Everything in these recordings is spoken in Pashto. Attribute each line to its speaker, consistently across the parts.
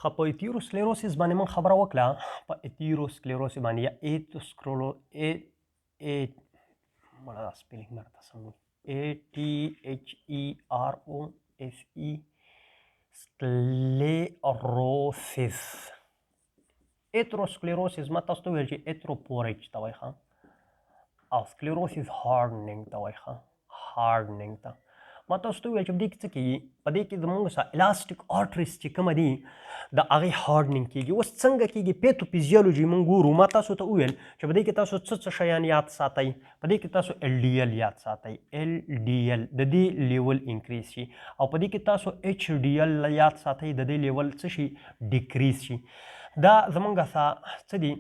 Speaker 1: ښه، په ایتیروسکلیروسیس باندې موږ خبره وکړه. په ایتیروسکلیروسیس باندې یا ایتوسکرولو ای ای مړه، دا سپیلینګ مرته سم وي، ای ټي ایچ ای آر او اس ای سکلیروسیس. ایتروسکلیروسیس ما تاسو ته ویل چې ایتروپوریج ته وایي، ښه، او سکلیروسیس هارډنینګ ته وایي. ښه، هارډنینګ ته ما تاسو ته وویل چې په دې کې څه کېږي؟ په دې کې زموږ سره الاستیک آرټریز چې کومه دي، د هغې هارډنینګ کېږي. اوس څنګه کېږي؟ پیتوفیزیولوژي مونږ ګورو. ما تاسو ته وویل چې په دې کې تاسو څه څه شیان یاد ساتئ. په دې کې تاسو ال ډي ال یاد ساتئ، ال ډي ال د دې لیول انکریز شي، او په دې کې تاسو ایچ ډي ال یاد ساتئ، د دې لیول څه شي؟ ډیکریز شي. دا زمونږ څه دي؟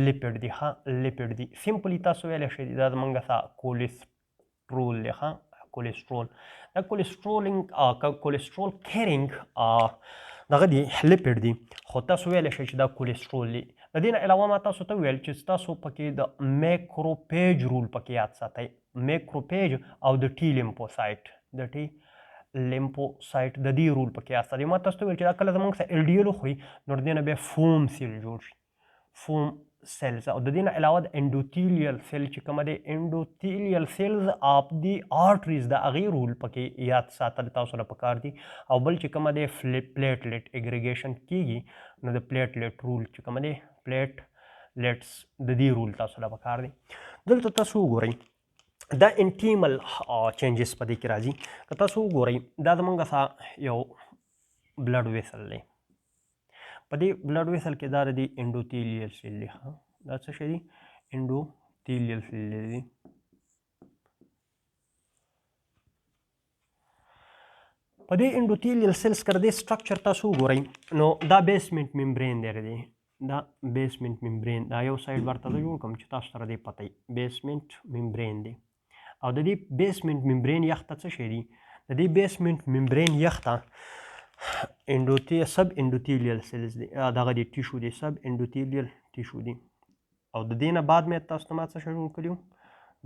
Speaker 1: لیپډ دي. ښه، لیپډ دي. سمپلی تاسو ویلی شئ دا زمونږ څه کولیسټرول دی. ښه، کولیسټرول، دا کولیسټرولینګ، کولیسټرول کیرینګ دغه دی، لیپډ دی، خو تاسو ویلی شئ چې دا کولیسټرول دی. د دې نه علاوه ما تاسو ته ویل چې تاسو پکې د میکروپیج رول پکې یاد ساتئ، میکروپیج او د ټي لیمفوسایټ، د ټي لیمفوسایټ د دې رول پکې یاد ساتئ. ما تاسو ته ویل چې دا کله زمونږ سره ال ډي ال وخوري، نو د دې نه بیا فوم سیل جوړ شي، فوم سیلز، او د دې نه علاوه د انډوتیلیل سیل چې کومه دی، انډوتیلیل سیلز اف دی آرټریز، د هغې رول پکې یاد ساتل تاسو له پکار دي. او بل چې کومه دی، پلیټلیټ اګریګیشن کیږي، نو د پلیټلیټ رول چې کومه دی، پلیټلیټس د دې رول تاسو له پکار دی. دلته تاسو وګورئ، دا انټیمل چینجز په دې کې راځي. که تاسو وګورئ، دا زمونږ سره یو بلډ ویسل دی. په دې بلډ ویسل کې دا د دې انډوتیلیل سیل دی. ښه، دا څه شی دی؟ انډوتیلیل سیل دی. په دې انډوتیلیل سیلز کې د سټرکچر تاسو وګورئ، نو دا بیسمنټ ممبرین دی. دی دا بیسمنټ ممبرین، دا یو سایډ ورته زه جوړ کوم چې تاسو سره دې پته وي، بیسمنټ ممبرین دی. او د دې بیسمنټ ممبرین یخته څه شی دی؟ د دې بیسمنټ ممبرین یخته انډوتی سب انډوتیلیل سیلز دی، دغه دی ټیشو دی، سب انډوتیلیل ټیشو دی. او د دې نه بعد مې تاسو ته ما څه شی جوړ کړي وو؟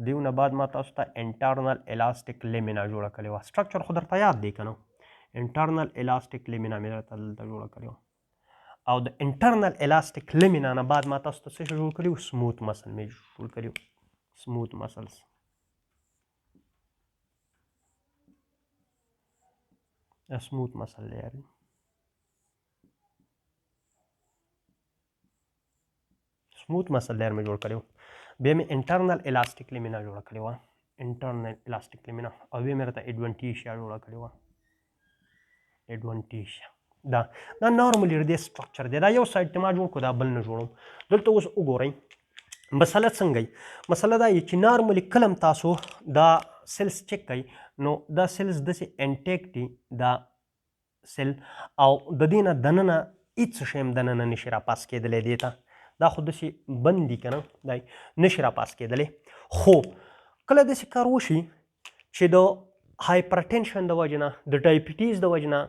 Speaker 1: دیو نه بعد ما تاسو ته انټرنل الاستیک لیمینا جوړه کړې وه. سټرکچر خو درته یاد دی که نه؟ انټرنل الاستیک لیمینا مې درته دلته جوړه کړې وه. او د انټرنل الاستیک لیمینا نه بعد ما تاسو ته څه شی جوړ کړي وو؟ سموت مسل مې جوړ کړي وو، سموت مسلز. دا سموت مسل لیر، سموت مسل لیر مې جوړ کړی و. بیا مې انټرنل الاستیک لیمینا جوړه کړې وه، انټرنل الاستیک لیمینا، او بیا مې راته ایډوانټیشیا جوړه کړې وه، ایډوانټیشیا. دا نارملی دې سټرکچر دی. دا یو سایډ ته ما جوړ کړو، دا بل نه جوړوم. دلته اوس وګورئ مسله څنګه؟ مسله دا چې نارملی کلم تاسو دا سیلز چک کړئ، نو دا سیلز داسې انټیک دي، دا سیل، او د دې نه دننه هېڅ شی هم دننه نشي راپاس کېدلی. دې ته دا خو داسې بند دي که نه؟ دا نشي راپاس کېدلی. خو کله داسې کار وشي چې د هایپرټنشن د وجې نه، د ډایبټیز د وجې نه،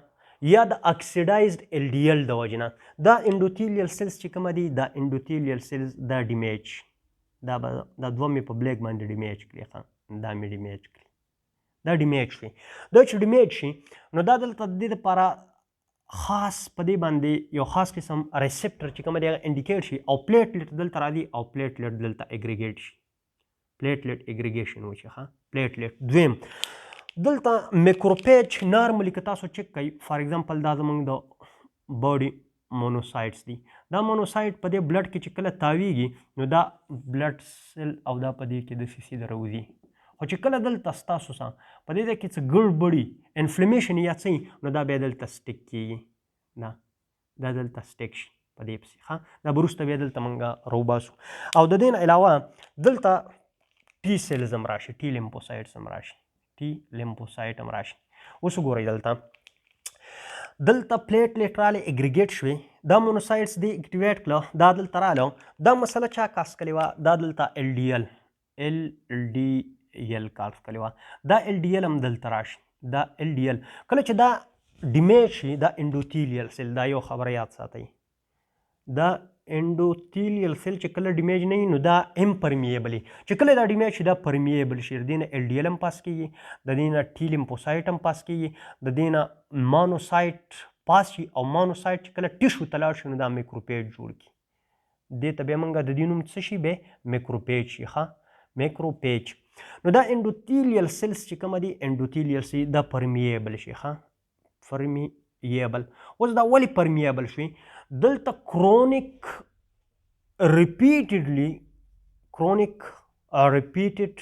Speaker 1: یا د اکسیډایزډ ال ډي ال د وجې نه، دا انډوتیلیل سیلز چې کومه دي، دا انډوتیلیل سیلز دا ډیمیج، دا به دا دوه مې په بلیک باندې ډیمیج کړي. ښه، دا مې ډیمیج کړي، دا ډیمیج شي. دا چې ډیمیج شي، نو دا دلته د دې لپاره خاص په دې باندې یو خاص قسم ریسپټر چې کومه دی، هغه انډیکیټ شي، او پلیټلیټ دلته راځي او پلیټلیټ دلته اګریګیټ شي، پلیټلیټ اګریګیشن وشي. ښه، پلیټلیټ. دویم دلته میکروپیج. نارملی که تاسو چک کړئ، فار ایگزامپل دا زمونږ د باډي مونوسایټس دي. دا مونوسایټ په دې بلډ کې چې کله تاویږي، نو دا بلډ سیل او دا په دې کې د سی سي دروځي. خو چې کله دلته ستاسو سره په دې ځای کې څه ګړبړي، انفلیمیشن یا څه، نو دا بیا دلته سټیک کیږي، دا دلته سټیک شي په دې پسې. ښه، دا به وروسته بیا دلته مونږ راوباسو. او د دې نه علاوه دلته ټي سیلز هم راشي، ټي لیمفوسایټس هم راشي، ټي لیمفوسایټ هم راشي. اوس وګورئ، دلته پلیټلیټ رالی، اګریګیټ شوې، دا مونوسایټس دی اکټیویټ کړه، دا دلته راله. دا مسله چا کاس کړې وه؟ دا دلته ال ډي ال، ال ډي ال کاس کړې وه. دا ال ډي ال هم دلته راشي. دا ال ډي ال کله چې دا ډیمیج شي، دا انډوتیلیل سیل، دا یو خبره یاد ساتئ، دا انډوتیلیل سیل چې کله ډیمیج نه وي، نو دا امپرمیبل، چې کله دا ډیمیج شي، دا پرمیبل شي. د دې نه ال ډي ال هم پاس کیږي، د دې نه ټي لیمفوسایټ هم پاس کیږي، د دې نه مانوسایټ پاس شي او مانوسایټ چې کله ټیشو ته لاړ شي نو دا میکروپیج جوړ کړي. دې ته بیا موږ د دې نوم څه شي به میکروپیج شي. ښه، میکروپیج. نو دا انډوتیلیل سیلز چې کومه دي، انډوتیلیل سیل دا پرمیبل شي. ښه، پرمیبل. اوس دا ولې پرمیبل شوي؟ دلته کرونیک ریپیټډلی، کرونیک ریپیټډ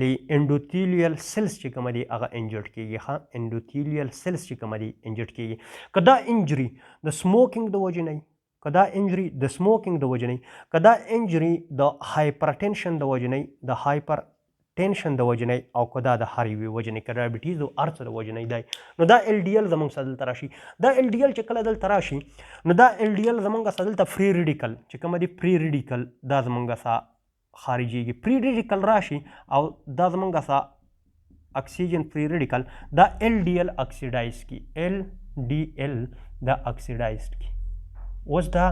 Speaker 1: لی انډوتیلیل سیلز چې کومه دي هغه انجرډ کیږي. ښه، انډوتیلیل سیلز چې کومه دي انجرډ کیږي. که دا انجري د سموکینګ د وجې نه وي، که دا انجري د سموکینګ د وجې نه وي، که دا انجري د هایپرټنشن د وجې نه وي، د هایپر ټینشن د وجې نه وي، او که دا د هر یوې وجې نه وي، که ډایبټیز او هر څه د وجې نه وي دی، نو دا ال ډي ال زموږ سره دلته راشي. دا ال ډي ال چې کله دلته راشي نو دا ال ډي ال زموږ سره دلته فری ریډیکل چې کومه دي، فری ریډیکل دا زموږ سره خارجيږي. فری ریډیکل راشي او دا زموږ سره اکسیجن فری ریډیکل دا ال ډي ال اکسیډایز کی، ال ډي ال دا اکسیډایز کی. اوس دا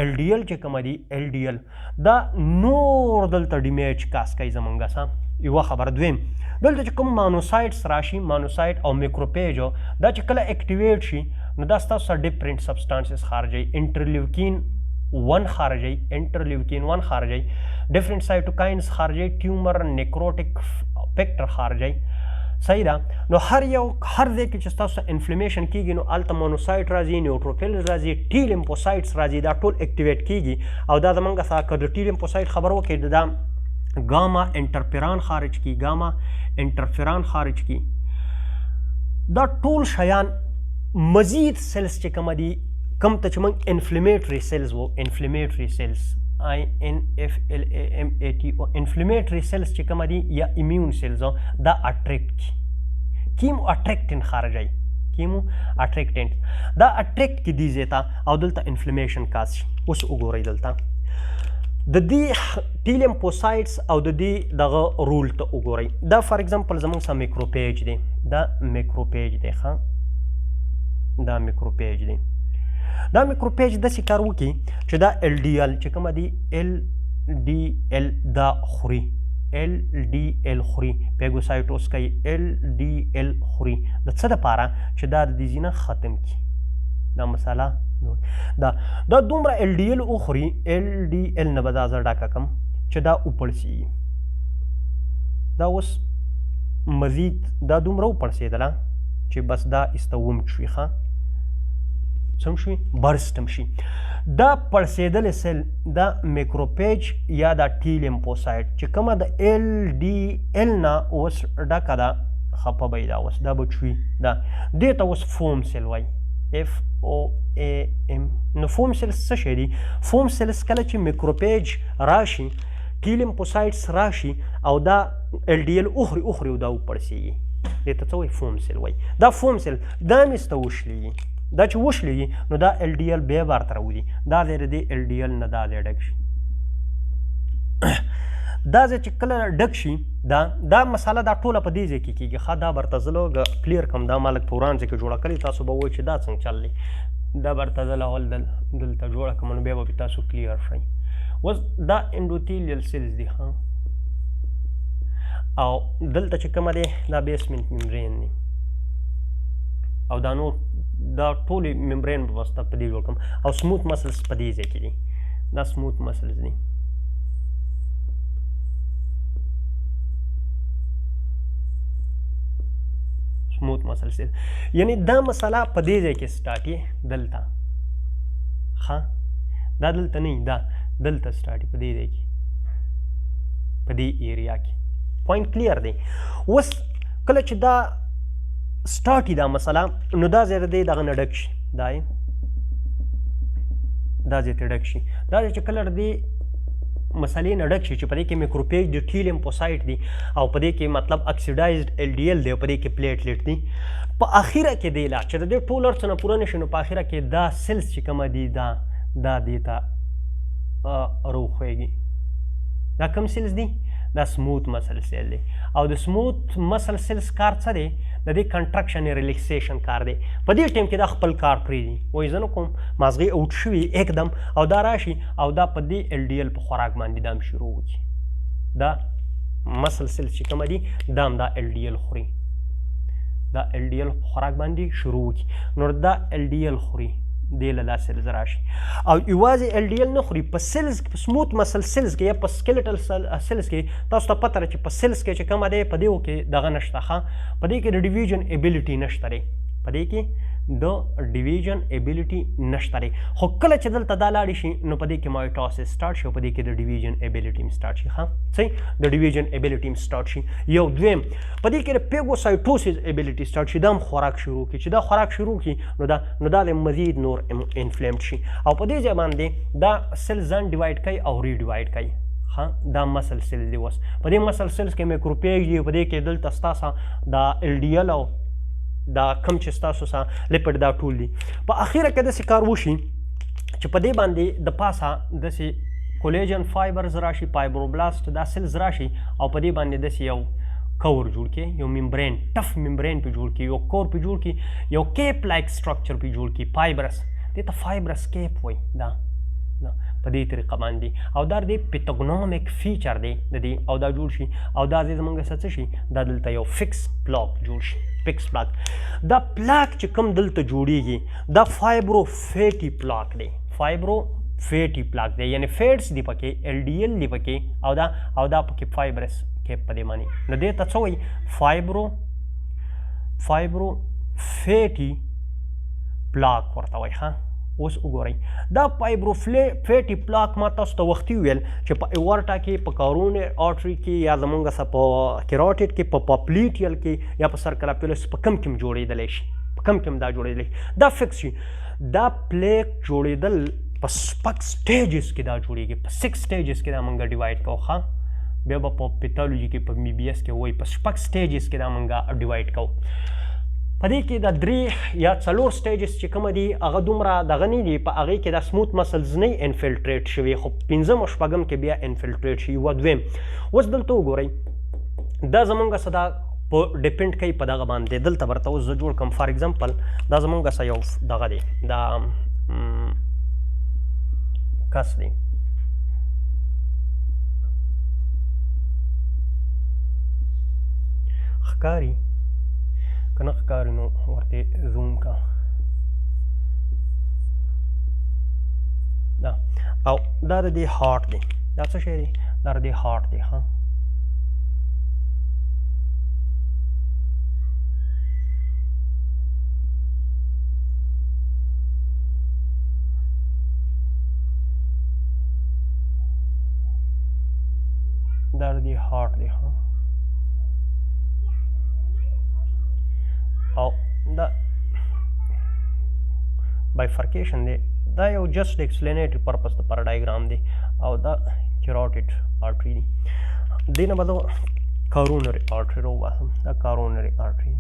Speaker 1: ال ډي ال چې کومه دي، ال ډي ال دا نور دلته ډیمیج کاس کوي زمونږ سره. یوه خبره. دویم، دلته چې کوم مانوسایټس راشي، مانوسایټ او میکروپیج دا چې کله اکټیویټ شي نو دا ستاسو سره ډیفرنٹ سبسټانسز خارجوي. انټرلیوکین 1 خارجوي، انټرلیوکین 1 خارجوي، ډیفرنٹ سایټوکاینز خارجوي، ټیومر نیکروټیک فیکټر خارجوي. صحیح ده. نو هر یو هر ځای کې چې ستاسو انفلیمیشن کیږي نو هلته مونوسایټ راځي، نیوټروفیلز راځي، ټي لیمفوسایټس راځي، دا ټول اکټیویټ کیږي. او دا زمونږ سره که د ټي لیمفوسایټ خبر وکړي، دا ګاما انټرفیران خارج کی، ګاما انټرفیران خارج کی. دا ټول شیان مزید سیلز چې کوم دي، کوم ته چې موږ انفلیمیټري سیلز وو، انفلیمیټري سیلز، آی ان اف ال ای ام ای ټي او، انفلیمیټري سیلز چې کوم دي یا ایمیون سیلز، دا اټریکټ کی، کیمو اټریکټن خارجوي، کیمو اټریکټنټ دا اټریکټ کی دي زیتا او دلته انفلیمیشن کاز شي. اوس وګورئ دلته د دې ټي لیمفوسایټس او د دې دغه رول ته وګورئ. دا فار ایگزامپل زموږ سره میکروپیج دی، دا میکروپیج دی. ښه، دا میکروپیج دی. دا میکروپیج داسې کار وکړي چې دا ال ډي ال چې کومه دي، ال ډي ال دا خوري، ال ډي ال خوري، پیګوسایټوس کوي، ال ډي ال خوري. د څه دپاره؟ چې دا د دې ځینه ختم کړي دا مسله. دا دا دومره ال ډي ال وخوري، ال ډي ال نه به دا زه ډکه کړم چې دا وپړسېږي. دا اوس مزید دا دومره وپړسېدله چې بس دا ایسته ومچ شوي. ښه، څم شوي؟ برسټم شي. دا پړسېدلی سیل، دا میکروپیج یا دا ټي لیمفوسایټ چې کومه د ال ډي ال نه اوس ډکه ده، خفه به دا اوس دا بچوي. دا دې ته اوس فوم سیل وایي، اف او ای ام. نو فوم سیلز څه شی دي؟ فوم سیلز کله چې میکروپیج راشي، ټي لیمفوسایټس راشي او دا ال ډي ال اخري اخري او دا وپړسېږي، دې ته څه وایي؟ فوم سیل وایي. دا فوم سیل دا میسته وشلېږي. دا چې وشلېږي نو دا ال ډي ال بیا بار ته راوځي. دا ځای د دې ال ډي ال نه دا ځای ډک شي. دا ځای چې کله ډک شي، دا دا مسله دا ټوله په دې ځای کې کېږي. ښه، دا برته زه لږ کلیر کړم. دا ما لږ په وران ځای کې جوړه کړې، تاسو به وایئ چې دا څنګه چل دی. دا برته زه اول دلته جوړه کړم نو بیا به تاسو کلیر شئ. اوس دا انډوتیلیل سیلز دي. ښه، او دلته چې کومه دی دا بیسمنټ ممبرین دی، او دا نور دا ټولې ممبرین به بس په دې جوړ کړم. او سموت مسلز په دې ځای کې دي، دا سموت مسلز دي. سموت مسل سیل یعنی دا مسله په دې ځای کې سټارټ دلته. ښه، دا دلته نه، دا دلته سټارټ په دې ځای کې، په دې ایریا کې. پوینټ کلیر دی. اوس کله چې دا سټارټ دا مسله، نو دا ځای د دې دغه نه ډک شي، دا دا ځای ته ډک شي. دا ځای چې کله د دې مسلې نه ډک شي چې په دې کې میکروپیج د ټي لیمفوسایټ دي او په دې کې مطلب اکسیډایزډ ال ډي ال دی او په دې کې پلیټلیټ دي، په اخیره کې دی لا چې د دې ټول هر څه نه پوره نه شي، نو په اخیره کې دا سیلز چې کومه دي دا دا دې ته روخویږي. دا کوم سیلز دي؟ دا سموت مسل سیل دی. او د سموت مسل سیلز کار څه دی؟ د دې کنټرکشن ریلیکسیشن کار دی. په دې ټایم کې دا خپل کار پرېږدي، وایي زه نه کوم، مازغې اوټ شوي एकदम، او دا راشي او دا په دې ال ډي ال په خوراک باندې دام شروع وکړي. دا مسل سیلز چې کومه دي دا هم دا ال ډي ال خوري. دا ال ډي ال خوراک باندې شروع وکړي. نو دا ال ډي ال خوري، دې له دا سیلز راشي، او یوازې ال ډي ال نه خوري، په سیلز کې، په سموت مسل سیلز کې یا په سکیلیټل سیلز کې، تاسو ته پته ده چې په سیلز کې چې کومه دی، په دې کې دغه نشته ښه، په دې کې د ډیویژن ابیلیټي نشته دی، په دې کې د ډیویژن ابیلیټي نشته دی. خو کله چې دلته دا لاړ شي، نو په دې کې مایټوسس سٹارټ شي او په دې کې د ډیویژن ابیلیټي سٹارټ شي. ښه، صحیح، د ډیویژن ابیلیټي سٹارټ شي. یو دویم، په دې کې د پیګوسایټوسس ابیلیټي سٹارټ شي. دا هم خوراک شروع کی، چې دا خوراک شروع کی، نو دا د مزید نور انفلیمډ شي، او په دې ځای باندې دا سیل ځان ډیوایډ کوي او ری ډیوایډ کوي. ها، دا مسل سیل دی. اوس په دې مسل سیلز کې میکروپیج دی، په دې کې دلته ستاسو دا ال ډي ال او دا کم چې ستاسو سره لیپډ دا ټول دي. په اخیره کې داسې کار وشي چې په دې باندې د پاسه داسې کولیجن فایبرز راشي، فایبروبلاست دا سیلز راشي، او په دې باندې داسې یو کور جوړ کی، یو ممبرین، ټف ممبرین په جوړ کی، یو کور په جوړ کی، یو کیپ لایک سټرکچر په جوړ کی، فایبرس، دې ته فایبرس کیپ وای. دا په دې طریقه باندې، او دا د پیتوګنومیک فیچر دی د دې، او دا جوړ شي، او دا زمونږ څه شي، دا دلته یو فکس پلاک جوړ شي، فکس پلاک. دا پلاک چې کوم دلته جوړیږي، دا فایبرو فیټي پلاک دی، فایبرو فیټي پلاک دی، یعنی فیټس دی پکې، ال ډي ال دی پکې، او دا پکې فایبرس کیپ په دې معنی. نو دې ته څه وایي؟ فایبرو فیټي پلاک ورته وایي. ښه، اوس وګورئ، دا فایبرو فیټي پلاک ما تاسو ته وختي ویل چې په ایورټا کې، په کارونر آرټري کې، یا زمونږ سره په کیروټیډ کې، په پاپلیټیل کې، یا په سرکلاپیلس، په کم کې جوړېدلی شي، په کم کې دا جوړېدلی شي. دا فکس شي. دا پلیک جوړېدل په شپږ سټیجز کې دا جوړېږي، په 6 سټیجز کې دا مونږ ډیوایډ کوو. ښه، بیا به په پیتالوجي کې، په بي بي اس کې وایي، په شپږ سټیجز کې دا مونږ ډیوایډ کوو. په دې کې د درې یا څلور سټیجز چې کوم دي، هغه دومره دغه نه دي، په هغې کې د سموت مسلز نه انفلټریټ شوي، خو پنځم او شپږم کې بیا انفلټریټ شي. یوه دویم، اوس دلته وګورئ، دا زمونږ څه دا په ډیپند کوي په دغه باندې. دلته ورته اوس زه جوړ کوم. فار اگزامپل، دا زمونږ څه یو دغه دی، دا کس دی، ښکاري که نه ښکاري؟ نو ورته زوم کا. دا او دا د دې هارت دی. دا څه شی دی؟ دا د دې هارت دی. ها، دا د دې هارت دی. ها، او دا بایفرکیشن دی، دا یو جسټ ایکسپلینیټری پرپس د پر ډایګرام دی، او دا کیروټیډ آرټری دی. دینه به کارونری آرټری راوباسم، دا کارونری آرټری،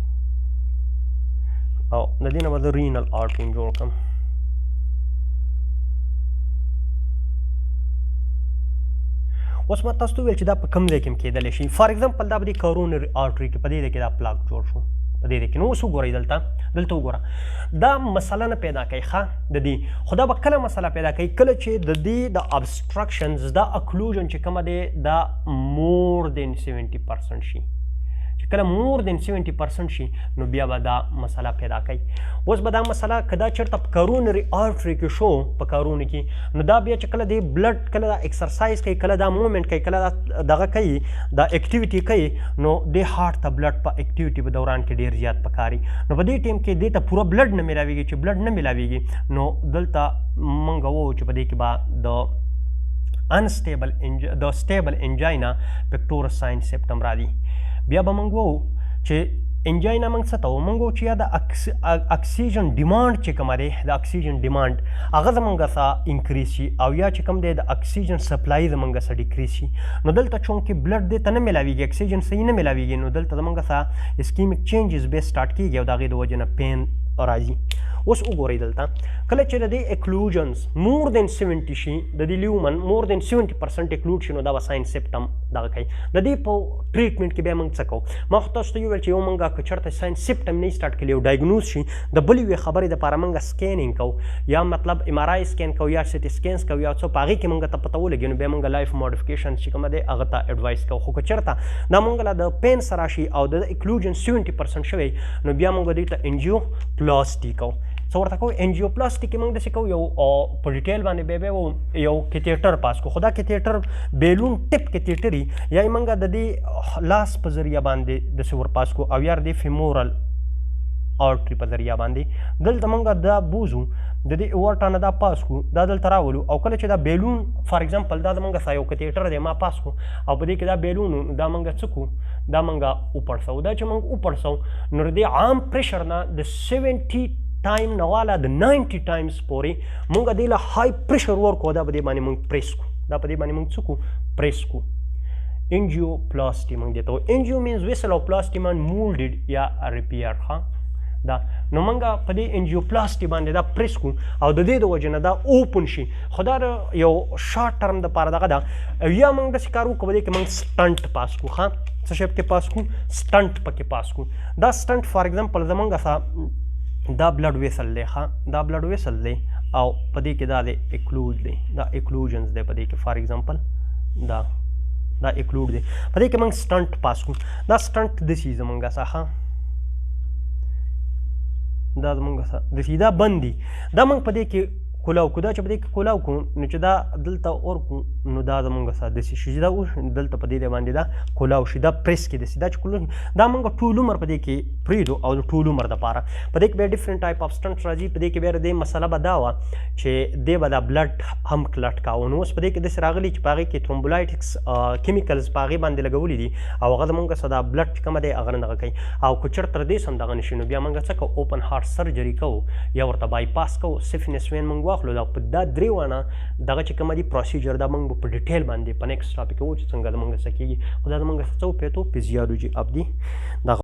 Speaker 1: او د دې نه به زه رینل آرټری جوړ کړم. اوس ما تاسو ته وویل چې دا په کوم ځای کې کېدلی شي. فار اگزامپل، دا په دې کارونری آرټری کې، په دې ځای کې دا پلاک جوړ شو، په دې ځای کې. نو اوس وګورئ، دلته وګوره، دا مسله نه پیدا کوي. ښه، د دې خو دا به کله مسله پیدا کوي؟ کله چې د دې د ابسترکشنز، دا اکلوژن چې کومه دی، دا مور دین 70% شي. چې کله مور دین 70% شي، نو بیا به دا مسله پیدا کوي. اوس به دا مسله کدا چېرته په کارونری آرټری کې شو، په کارونی کې، نو دا بیا چې کله دی بلډ، کله دا اکسرسایز کوي، کله دا موومنټ کوي، کله دا دغه کوي، دا اکټیویټي کوي، نو د هارت ته بلډ په اکټیویټي په دوران کې ډیر زیات پکاري. نو په دې ټیم کې دې ته پوره بلډ نه ملاویږي. چې بلډ نه ملاویږي، نو دلته مونږ وو چې په دې کې به د انسټیبل د سټیبل انجینا پکټورس ساين سیمپټم را دي. بیا به مونږ وو چې انجینا مونږ څه ته وو؟ مونږ وو چې یا د اکسیجن ډیمانډ چې کومه دی، د اکسیجن ډیمانډ هغه زمونږ سره انکریز شي، او یا چې کوم دی د اکسیجن سپلای زمونږ سره ډیکریز شي. نو دلته چونکې بلډ دې ته نه ملاویږي، اکسیجن صحیح نه ملاویږي، نو دلته زمونږ سره اسکیمیک چینجز به سٹارټ کیږي، او د هغې د وجې نه پین راځي. اوس وګورئ دلته، کله چې د دې occlusions more than 70 شي، د دې lumen more than 70% occlude شي، نو دا به sign symptom دغه کوي. د دې په treatment کې بیا موږ څه کوو؟ ما خو تاسو ته ویل چې یو موږ که چېرته sign symptom نه start کړي او diagnose شي، د بلې یوې خبرې دپاره موږ scanning کوو، یا مطلب MRI scan کوو یا CT scans کوو یا څه، په هغې کې موږ ته پته ولګي، نو بیا موږ life modification چې کومه دی هغه ته advice کوو. خو که چېرته دا موږ له د pain سره راشي او د occlusion 70% شوی، نو بیا موږ دې ته angioplasty کوو. څه ورته کوو؟ Angioplasty کې موږ داسې کوو، یو په detail باندې بیا یو catheter pass کو، خو دا catheter balloon tip catheter یا موږ د دې لاس په ذریعہ باندې داسې ور pass کو او یا د femoral artery په ذریعہ باندې دلته موږ دا بوزو، د دې اورټا نه دا pass کو، دا دلته راولو. او کله چې دا balloon، for example دا زمونږ سره یو catheter دی، ما pass کو او په دې کې دا balloon، دا موږ څه کو؟ دا موږ وپړسو. دا چې موږ وپړسو، نو د عام pressure نه د 70 time نه والا د 90 times پورې مونږ دې له high pressure ورکو. دا په دې باندې مونږ پریس کو، دا په دې باندې مونږ څه کو؟ پریس کو. Angioplasty مونږ دې ته، angio means vessel او plasty mean molded یا repair. ها، دا نو مونږ په دې angioplasty باندې دا پریس کو او د دې د وجه نه دا open شي، خو دا یو short term د پاره دغه ده. او یا مونږ داسې کار وکړو، په دې کې مونږ stent pass کو. ښه، څه شی پکې pass کو؟ Stent پکې pass کو. دا stent، for example زمونږ سره دا blood vessel دی. ښه، دا blood vessel دی او په دې کې دا دی occlude دی، دا occlusions دی په دې کې. For example دا occlude دی، په دې کې موږ stent pass کو. دا stent دسی زمونږ څخه دا زمونږ څخه دسی دا بندي، دا موږ په دې کې کولاو کو. دا چې په دې کې کولاو کو، نو چې دا دلته اور کو، نو دا زمونږ سره دسی شي، دا اوس دلته په دې باندې دا کولاو شي، دا پریس کې دسی. دا چې کولاو، دا موږ ټول عمر په دې کې پریدو او د ټول عمر د پاره په دې کې بیا different type of stent راځي. په دې کې بیا د مسله به دا وه چې دې به دا blood هم clot کاوه. نو اوس په دې کې داسې راغلي چې په هغې کې thrombolytics chemicals په هغې باندې لګولي دي او هغه زمونږ سره دا blood چې کومه دی هغه نه دغه کوي. او که چېرته تر دې سم دغه نه شي، نو بیا موږ څه کوو؟ Open heart surgery کوو یا ورته bypass کوو، saphenous vein موږ واخلو. دا په دا درې واړه دغه چې کومه دي procedure، دا موږ په detail باندې په next topic وو چې څنګه زمونږ څه کېږي. خو دا زمونږ څه pathophysiology of the دغه.